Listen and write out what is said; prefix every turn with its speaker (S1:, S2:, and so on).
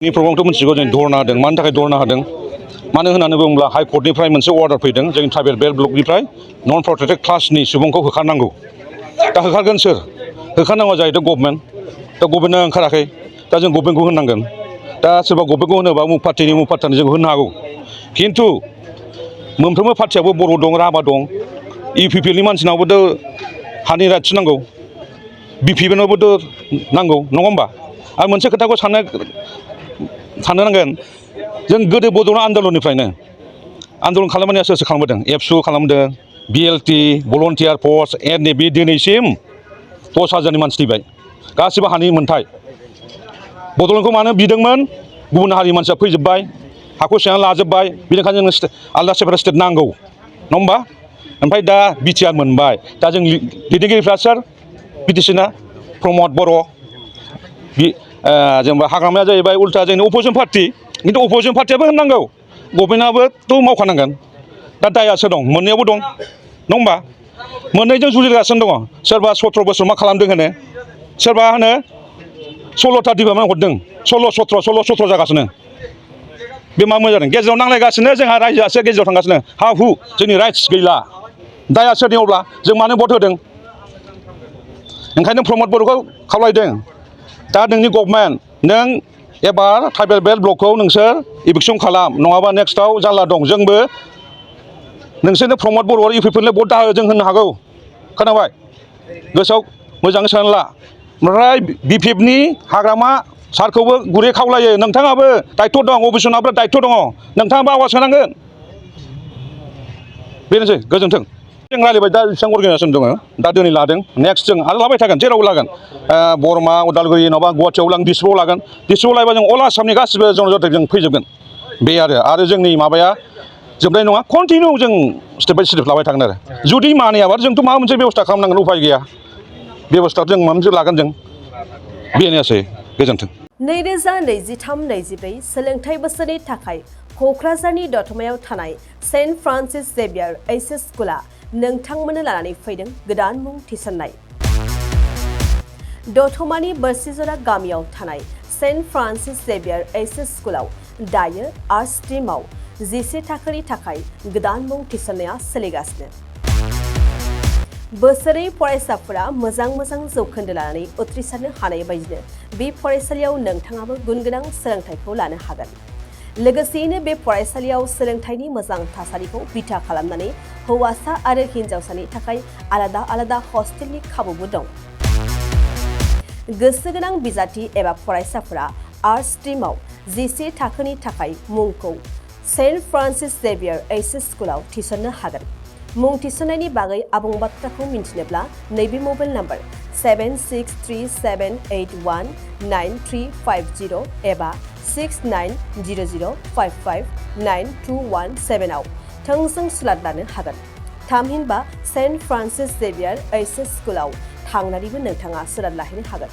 S1: नि प्रब्लेमखौ मिथिगौ जों धरना होदों मानि थाखाय धरना होदों मानो होननानै बुङोब्ला हाइकर्टनिफ्राय मोनसे अर्डार फैदों जोंनि ट्राइबेल बेल्ट ब्लकनिफ्राय नन प्रटेक्टेड क्लासनि सुबुंखौ होखारनांगौ दा होखारगोन सोर होखारनांगौ जाहैदों गभर्नमेन्ट दा गभर्नमेन्टआ ओंखाराखै दा जों गभर्नमेन्टखौ होननांगोन दा सोरबा गभर्नमेन्टखौ होनोबा मुग पार्टिनि जों होनो हागौ खिन्थु मोनफ्रोमबो पार्टियाबो बर' दं राभा दं इउपिपिएलनि मानसिनावबोथ' हानि राइट्स नांगौ बिपिएफनावबोथ' नांगौ नङा होमबा आरो मोनसे खोथाखौ साननो नांगोन जों गोदो बड'लेण्ड आन्दलननिफ्रायनो आन्दलन खालामनाया सोर सोर खालामबोदों एबसु खालामदों बिएलटि भलन्टियार फर्स एनएबि दिनैसिम 10,000नि मानसि थैबाय गासिबो हानि मोन्थाय बड'लेण्डखौ मानो बिदोंमोन गुबुन हारिनि मानसिया फैजोब्बाय हाखौ सेनानै लाजोब्बाय बेनिखायनो जोंनो आलादा सेपारेट स्टेट नांगौ नङा होमबा ओमफ्राय दा बिटिआर मोनबाय दा जों दैदेनगिरिफ्रा सोर बिटिसिना प्रमद बर' जेनेबा हाग्रामाया जाहैबाय उल्था जोंनि अपोजिसन पार्टि खिन्थु अपोजिसन पार्टियाबो होननांगौ गभर्नमेन्टआबोथ' मावखानांगोन दा दाया सोर दं मोननैयावबो दं नङा होमबा मोननैजों जुजिगासिनो दङ सोरबा 17 बोसोर मा खालामदों होनो सोरबा होनो 16था डिपार्टमेन्ट हरदों 16-17 जागासिनो बे मा मोजां जादों गेजेराव नांलायगासिनो जोंहा रायजोआसो गेजेराव थांगासिनो हा हु जोंनि राइट्स गैला दाया सोरनि अब्ला जों मानो भट होदों ओंखायनो प्रमद बर'खौ खावलायदों दा नोंनि गभर्नमेन्ट नों एबार ट्राइबेल बेल्ट ब्लकखौ नोंसोर इभिकसन खालाम नङाबा नेक्स्टआव जारला दं जोंबो नोंसोरनो प्रमद बर' इउपिपिएलनो भट दाहो जों होननो हागौ खोनाबाय गोसोआव मोजाङै सोनानै ला ओमफ्राय बिपिएफनि हाग्रामा सारखौबो गुरै खावलायो नोंथाङाबो दायथ' दं अबिसनाबो दायथ' दङ नोंथाङाबो आवाज होनांगोन बेनोसै गोजोन्थों जों रायज्लायबाय दा बेसेबां अर्गानाइजेसन दङ दा दिनै लादों नेक्स्ट जों आरो लाबाय थागोन जेरावबो लागोन बरमा उदालगुरि नङाबा गुवाहाटियाव लागोन डिस्ट्रिक्टआव लागोन डिस्ट्रिक्टआव लायोबा जों अल आसामनि गासिबो जनजाति जों फैजोबगोन बे आरो जोंनि माबाया जोबनाय नङा कन्टिनिउ जों स्टेप बाय स्टेप लाबाय थागोन आरो जुदि मानियाबा जोंथ' माबा मोनसे बेबस्था खालामनांगोन उफाय गैया बेबस्था जों माबा मोनसे लागोन जों बेनोसै गोजोन्थों
S2: 2023-24 सोलोंथाइ बोसोरनि थाखाय क'क्राझारनि दतमायाव थानाय सेन्ट फ्रान्सिस जेभियार एइचएस स्कुला नोंथांमोननो लानानै फैदों गोदान मुं थिसननाय दतमानि बोरसिजरा गामियाव थानाय सेन्ट फ्रान्सिस जेभियार एइचएस स्कुलाव दायो आर्ट्स स्ट्रिमाव 11 थाखोनि थाखाय गोदान मुं थिसननाया सोलिगासिनो बोसोरै फरायसाफोरा मोजां जौखोन्दो लानानै उथ्रिसारनो हानाय बायदिनो बे फरायसालियाव नोंथाङाबो गुनगोनां सोलोंथाइखौ लानो हागोन लोगोसेयैनो बे फरायसालियाव सोलोंथाइनि मोजां थासारिखौ बिथा खालामनानै हौवासा आरो हिन्जावसानि थाखाय आलादा हस्टेलनि खाबुबो दं गोसो गोनां बिजाथि एबा फरायसाफोरा आर्ट्स स्ट्रिमाव 11 थाखोनि थाखाय मुंखौ सेन्ट फ्रान्सिस जेभियार एइचएस स्कुलाव थिसननो हागोन मुं थिसननायनि बागै आबुं बाथ्राखौ मिन्थिनोब्ला नैबे मबाइल नाम्बार 7637819350 एबा 6900559217 आव थोंजों सुलाद लानो हागोन थामहिनबा सेन्ट फ्रान्सिस जेभियार एइचएस स्कुलाव थांनानैबो नोंथाङा सुलाद लाहैनो हागोन